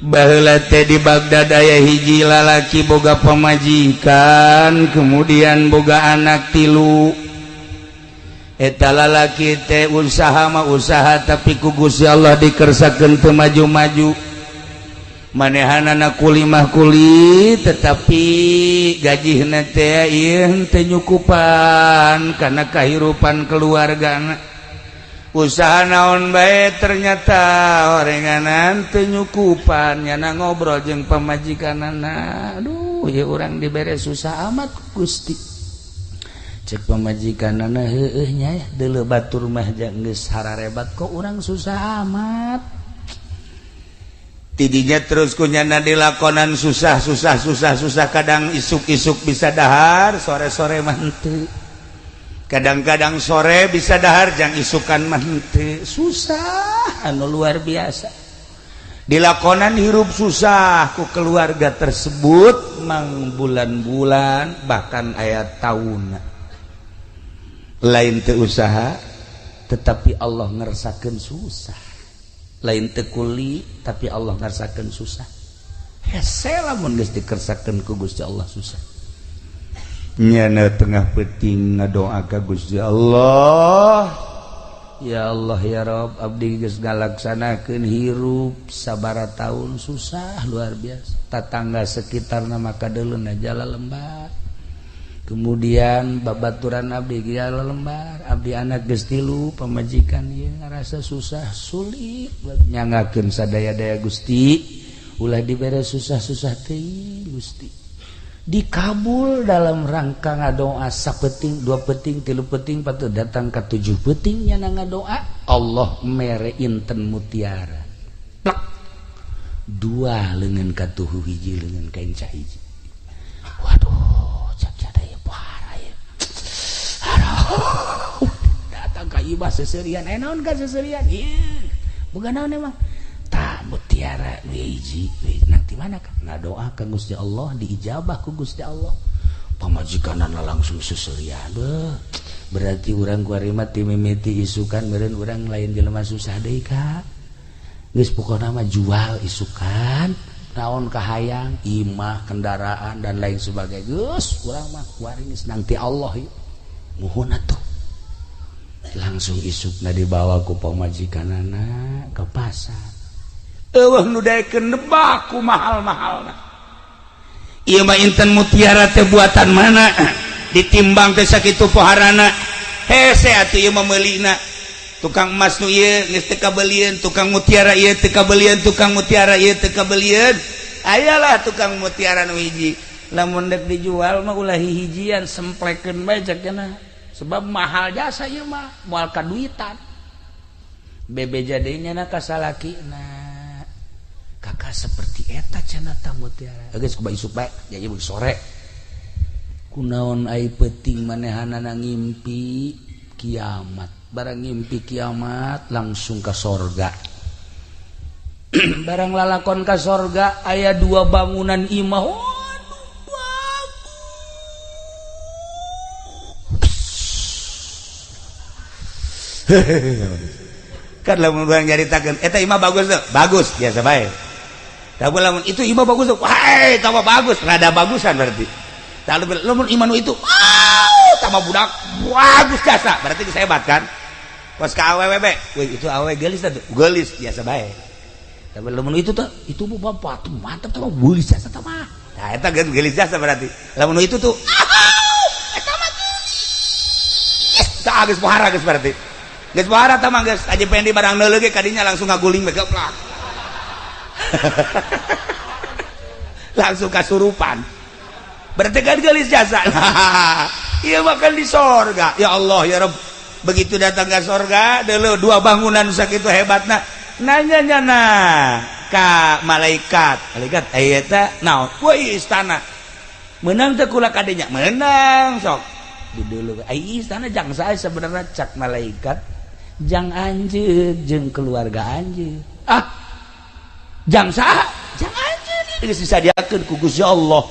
Baheula teh di Baghdad aya hiji lalaki boga pamajikan, kemudian boga anak tilu. Eta lalaki teh usaha mah usaha, tapi ku Gusti Allah dikersakeun teu maju-maju. Manehanana kuli mah kuli, tetapi gajihna teh ieu teu nyukupan kana kahirupan keluargana. Usaha naon bae ternyata orenganan teu nyukupan. Nyana ngobrol jeung pamajikanana, aduh ya urang dibere susah amat Gusti. Cek pamajikanana, heueuh nya deuleu batur mah geus hararebat kok urang susah amat. Tidinya terus ku nyana dilakonan susah susah susah susah, kadang isuk-isuk bisa dahar, sore-sore mah henteu. Kadang-kadang sore bisa dahar, jang isukan mah henteu. Susah anu luar biasa dilakonan hirup susah ku keluarga tersebut mang bulan-bulan bahkan aya tahun. Lain teu usaha, tetapi Allah ngersakeun susah. Lain teu kuli, tapi Allah ngersakeun susah. Hese lamun geus dikersakeun ku Gusti Allah susah. Nyana tengah peuting ngadoa ka Gusti Allah, ya Allah ya Rob, abdi geus ngalaksanakeun hirup sabara tahun susah luar biasa. Tatangga sekitarna maka deuleuna jala lembar, kemudian babaturan abdi jala lembar, abdi anak geus tilu, pamajikan ieu ngarasa susah sulit nyangakeun sadaya-daya. Gusti, ulah dibere susah-susah teuing Gusti. Dikabul dalam rangka ngadoa sapeting, dua peting, tilu peting, patut datang ke tujuh peting nyana ngadoa, Allah mere inten mutiara plak dua lengan katuhu hiji lengan kain hiji. Waduh, cak cada ya parah ya. Aduh, datang ka ibah seserian, eh naon ka seserian ieu bukan naon emang tah mutiara nu hiji nanti mana ka ngadoa ka Gusti Allah, diijabah ku Gusti Allah. Pamajikanana langsung seserian. Beuh, berarti urang kuari mah ti mimiti isukan meureun urang lain jelema susah deui ka geus. Pokona mah jual isukan naon kahayang, imah, kendaraan dan lain sebagainya. Geus urang mah kuari geus nanti Allah ieu muhun atuh. Langsung isukna dibawa ku pamajikanana ke pasar. Eueuh nu daekeun nebak ku mahal-mahalna. Ieu mah inten mutiara teh buatan mana, ditimbang teh sakitu poharana. Hese atuh ieu mah meulina. Tukang emas nu ieu geus teu kabelieun, tukang mutiara ieu teu kabelieun, tukang mutiara ieu teu kabelieun. Ayalah tukang mutiara nu hiji, lamun dek dijual mah ulah hihijian, semplekeun bae cek cenah, sebab mahal jasa ieu mah moal kaduitan. Bebeja deui nya ka salakina, kakak seperti eta cenah ta mutiara geus kuba isuk bae jadi sore. Kunaon ai peuting manehanana ngimpi kiamat, barang ngimpi kiamat langsung ke sorga. Barang lalakon ke sorga aya dua bangunan imah. Waduh, bagus kan. Lamun urang nyaritakeun eta imah bagus tuh, bagus biasa bae. Tapi lamun itu imah bagus tuh, wah tambah bagus, rada bagusan berarti. Lalu lamun iman itu, wow tambah budak bagus jasa, berarti geus hebat kan. Pas ka awewe be, wih itu awewe geulis tuh, geulis biasa bae. Tapi lamun itu tuh, itu bu bapak tuh mantap tuh, geulis jasa tah mah. Nah eta geulis jasa berarti. Lamun itu tuh, eta mah geus tah geus pohara geus berarti. Geus pohara tah mah geus aja pengen di barang neuleuh ge kadinya langsung ngaguling bae geplak. Langsung kasurupan. Berarti kan geulis jasa. Ieu mah kan di sorga. Ya Allah ya Rabb. Begitu datang ke sorga, dulu dua bangunan sakitu hebatna. Nanya nyana ka malaikat. Malaikat eta naon? Woi istana. Menang teh kula kadenya? Menang sok. Di dulu ai istana jang sae sebenarnya cak malaikat, jang anjeun jeung keluarga anjeun. Ah. Jang saha? Jang anjeun geus disadiakeun ku Gusti Allah.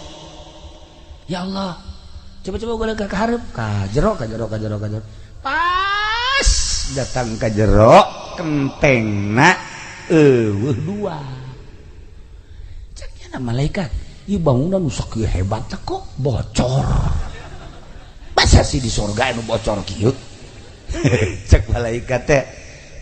Ya Allah. Coba-coba gua ke hareup, ka jero ka jero ka jero ka jero. Pas datang ka jero kentengna eueuh dua. Cek nya malaikat, ieu bangunan nu sakieu hebat kok bocor. Masa sih di surga anu bocor kieu? Cek malaikat teh,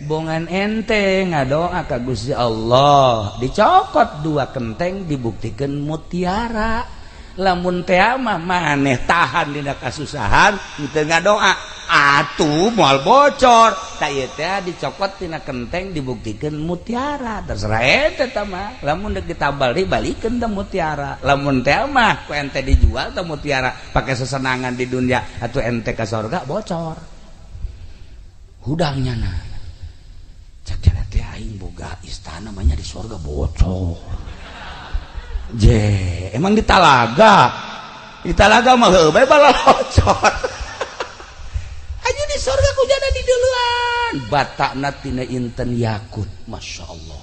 bongan ente ngadoa ka Gusti Allah, dicokot dua kenteng dibuktikan mutiara. Lamun teh mah maneh tahan dina kasusahan teu ngadoa, atuh moal bocor. Ta ieu teh dicokot tina kenteng dibuktikan mutiara. Terserah ente tah mah, lamun deuk ditambal deui balikeun teh mutiara. Lamun teh mah ku ente dijual teh mutiara pake sesenangan di dunia, atuh ente ka sorga bocor. Hudangnya nah. Cek teh aing boga istana mah nya di sorga bocor. Je, emang di talaga. Di talaga mah heuh bae balocor. Aju di sorga kujana di duluan. Batakna tina inten yakut, Masya Allah.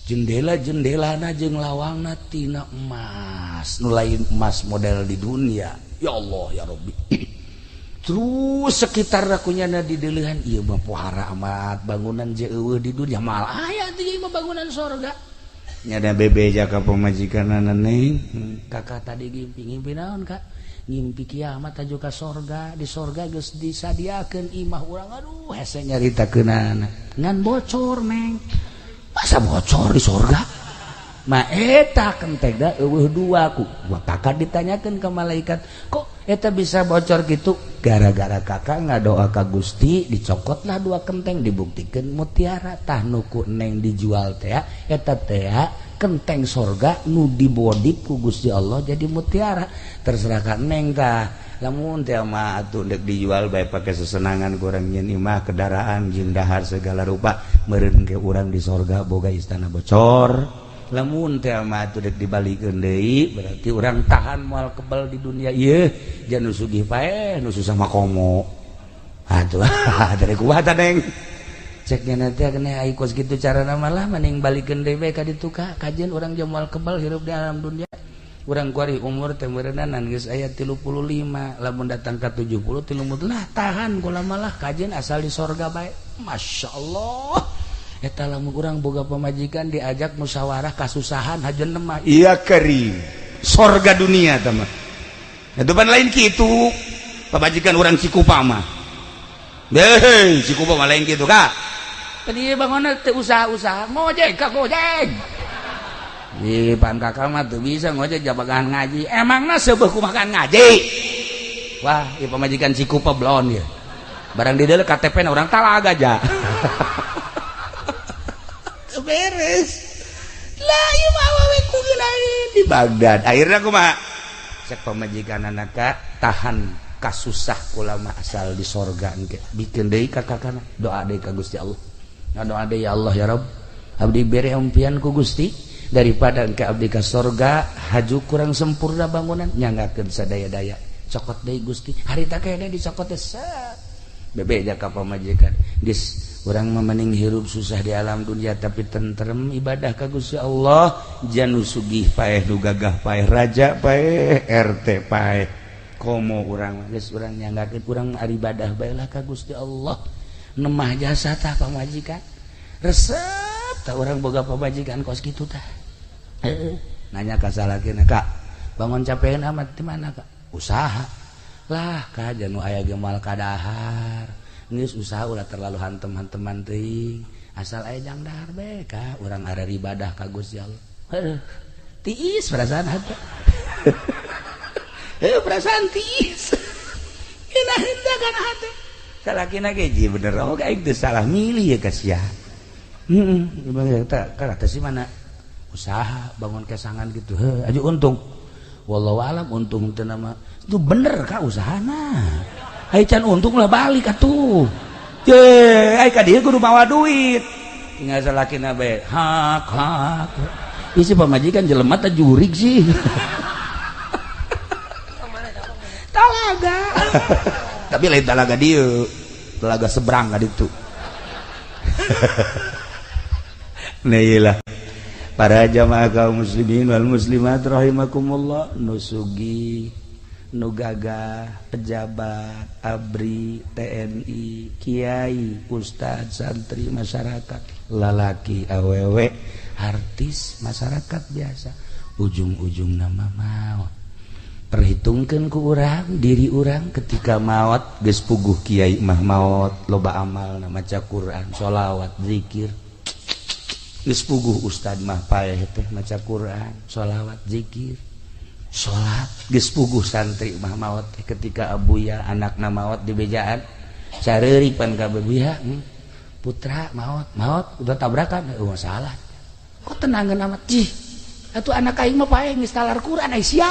Jendela-jendelana jeung lawangna tina emas. Nu lain emas model di dunia. Ya Allah ya Rabbi. Terus sekitar kunyana di deulehan ieu mah pohara amat bangunan je eueuh di dunia mal aya teh ieu mah bangunan sorga. Nyada bebeja ka pamajikanana neng. Kakak tadi ngimpi, ngimpi naon kak? Ngimpi kiamat aju ka sorga, di sorga geus disadiakeun imah urang. Aduh hese nyaritakeunana. Ngan bocor neng. Masa bocor di sorga? Ma eta kentegna eueuh dua ku. Gua kakak ditanyakeun ke malaikat, kok eta bisa bocor gitu? Gara-gara kakak ngadoa ka Gusti, dicokotlah dua kenteng dibuktikan mutiara. Tah nu ku neng dijual teh eta teh kenteng sorga nu dibodip ku Gusti Allah jadi mutiara. Terserah ka neng tah. Lamun teh mah atuh deuk dijual bae pake sesenangan kurang nyeun imah kendaraan jeung dahar segala rupa, meureun ke urang di sorga boga istana bocor. Lamun teh mah atuh deuk dibalikeun deui berarti urang tahan moal kebal di dunia ieu, jangan nu sugih paeh nu susah mah komo. Atuh dari kumaha tah neng? Cek nya teh kene ai kos kitu carana mah lah mending balikeun deui bae ka ditu ka kajeun urang jeung moal kebal hirup di alam dunia. Urang kuari umur teh meureunnan geus aya 35, lamun datang ka 70 tilu lah tahan kula malah kajeun asal di sorga bae. Masya Allah. Eta lamun urang boga pamajikan diajak musyawarah kasusahan hajeun mah iya keri sorga dunia tah mah. Eta pan lain kitu pamajikan urang Cikupa mah. Hei, Cikupa mah lain kitu ka. Tadi bangunna teu usaha-usaha ngojek ka gojek. Di pan kakak mah teu bisa ngojek jabagan ngaji. Emangna seubeuh kumaha ngaji? Wah, ieu pamajikan Cikupa blon ieu. Barang di deuleu KTP na urang talaga ja. Beres. Lah ieu mah awewe ku lain di Baghdad. Akhirna kumaha? Cek pamajikan anak tahan kasusah kula mah asal di sorga engke. Bikin deui ka kakana, doa deui ka Gusti Allah. Ngadoa deui ya Allah ya Rabb, abdi bere impian ku Gusti daripada engke abdi ka sorga haju kurang sempurna bangunan nyanggakeun sadaya-daya. Cokot deui Gusti, harita kene dicokot teh set. Bebeja ka pamajikan. Geus urang mah mending hirup susah di alam dunia tapi tentrem ibadah ka Gusti Allah. Janu sugih paeh nu gagah paeh raja paeh RT paeh komo urang mah geus urang nyanggakeun urang ibadah bae lah ka Gusti Allah. Nemah jasa tah pamajikan resep tah urang boga pamajikan kos kitu tah. Heeh, nanya ka salakina, Kak, bangun capean amat di mana Kak? Usaha lah ka janu aya ge moal kadahar. Geus usaha ulah terlalu hantem-hanteman teuing, asal aya jang dahar bae ka urang arek ibadah ka Gusti Allah. Heuh, tiis perasaan hate. Heuh, perasaan tiis. Geunah henteu kana hate. Salakina ge ji bener oh aing teu salah milih ya ka sia. Heeh, tah kana teh si mana usaha bangun kesangan gitu. Heuh, aju untung. Wallahu alam untung teu nama. Itu bener ka usahana. Ai can untung lah balik atuh. Ye, ai ka dieu kudu mawa duit. Tinggal salakina bae. Hak hak. Ieu si pamajikan jelema teh jurig sih. Talaga. Tapi lain talaga dieu. Talaga seberang ka ditu. Nah iyalah. Para jamaah kaum muslimin wal muslimat rahimakumullah, nu sugih, nu gagah, pejabat, ABRI, TNI, kiai, ustad, santri, masyarakat, lalaki awewe Artis masyarakat biasa ujung-ujung nama maut. Perhitungkan ku urang diri urang ketika maut geus puguh kiai mah maut loba amal maca Quran, sholawat, zikir. Geus puguh ustad mah paeh teh maca Quran, sholawat, zikir, salat. Geus puguh santri mah maot teh ketika abuya anakna maot di bejaan careuripan ka buya, putra maot maot udah tabrakan, oh masalah kok tenangan amat cih atuh anak aing mah paeh geus talar Quran ai sia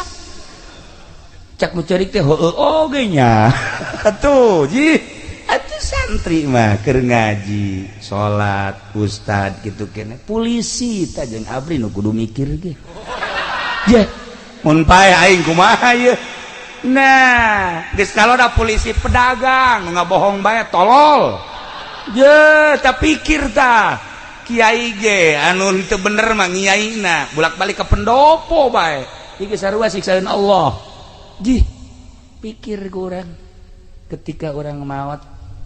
cak nu ceurik teh heueuh oge nya atuh jih atuh santri mah keur ngaji salat ustad kitu kene polisi tah jeung abri nu kudu mikir ge je mun paeh aing kumaha ieu. Nah geus kaloda polisi pedagang ngabohong bae tolol je tak pikir tah kiai ge anu teu bener mah ngiaina bolak-balik ke pendopo bae iki sarua siksaeun Allah. Jih pikir ku urang ketika orang maot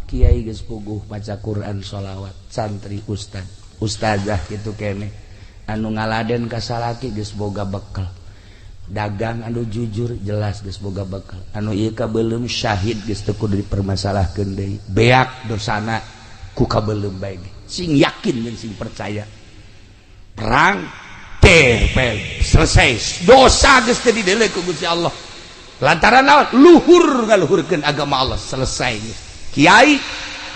kiai geus puguh maca Quran, sholawat, santri ustad ustazah gitu kene anu ngaladen ka salaki geus boga bekal dagang anu jujur jelas geus boga bekal anu ieu kabeuleum syahid geus teu kudu dipermasalahkeun deui beak dosana ku kabeuleum bae sing yakin jeung sing percaya perang teh selesai dosa geus teu dideuleu ku Gusti Allah lantaran naon luhur ngaluhurkeun agama Allah selesai. Kiai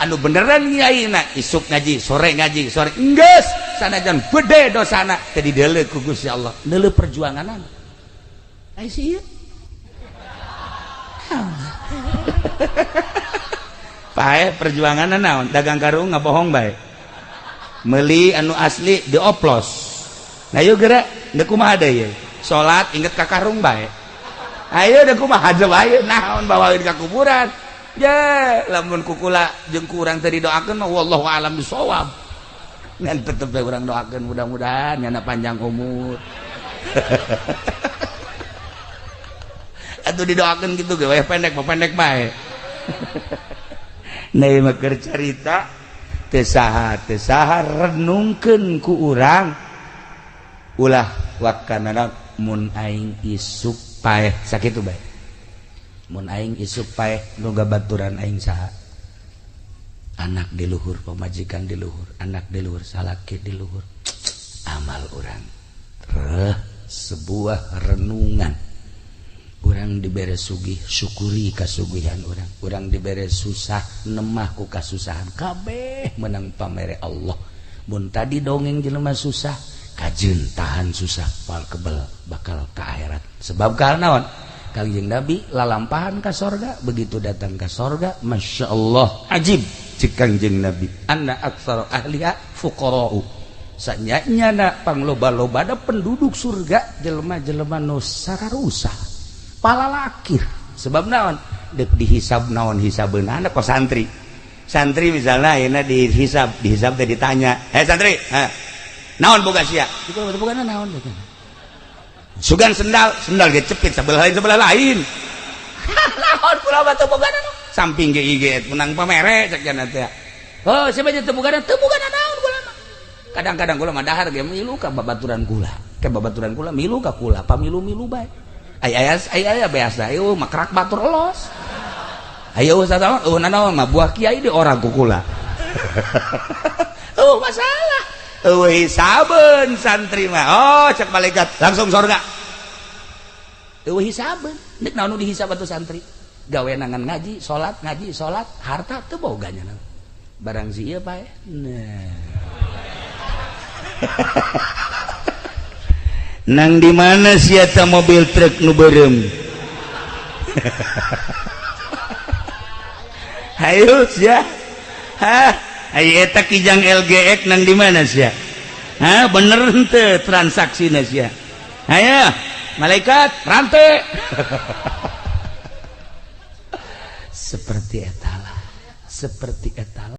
anu beneran kiai na isuk ngaji sore geus sanajan gede dosana teu dideuleu ku Gusti Allah neuleu perjuanganana ai si ieu pae perjuanganna naon dagang karung ngabohong bae meuli anu asli dioplos nah yeuh geura deuk kumaha deui salat inget ka karung bae ayo deuk kumaha bae naon bawaeun ka kuburan je lamun kukula jeung ku urang teu didoakeun mah wallahu alam bisawab ngan tetep we urang doakeun mudah-mudahan nyana panjang umur. Atuh didoakeun kitu ge we pendek mah pendek bae. Nah ieu mah keur carita teu saha renungkeun ku urang ulah wakanana mun aing isuk paeh sakitu bae mun aing isuk paeh nu gabaturan aing saha anak di luhur pamajikan di luhur anak di luhur salaki di luhur amal urang reh sebuah renungan urang dibere sugih syukuri kasugihan urang urang dibere susah nemah ku kasusahan kabeh menang pamere Allah mun tadi dongeng jelema susah kajeun tahan susah pal kebel bakal ka akhirat sebab karena naon Kangjeng Nabi lalampahan ka sorga begitu datang ka sorga Masya Allah ajib cek Kangjeng Nabi anna aktsara ahliha fuqara'u sanyanya na pangloba-loba da penduduk surga jelema-jelema nu sararusah palalakir sebab naon deuk dihisab naon hisabeunana kok santri santri misalnya ayeuna dihisab dihisab teh ditanya hei santri ha naon boga sia boga naon sugan sendal sendal ge cepit sebelah lain naon kula mah teu boga naon samping ge ieu menang pamere cek jana teh oh siapa teu boga naon kula mah kadang-kadang kula mah dahar ge milu ka babaturan kula ke babaturan kula milu ka kula pamilu-milu bae ay ay ay ay biasa eueuh mah kerak batur elos ayo ustaz eueuh nanaon mah buah kiai di orang ku kula eueuh masalah eueuh hisabeun santri mah oh cek malaikat langsung surga eueuh hisabeun deuk naon nu dihisab atuh santri gawe nangan ngaji salat harta teu boga nya barang si ieu pae nah nang di mana sia ta mobil truk nu beureum hayu sia hah ayo eta kijang LGX nang di mana sia hah bener henteu transaksina sia hayu malaikat rantai seperti etalah seperti etalah.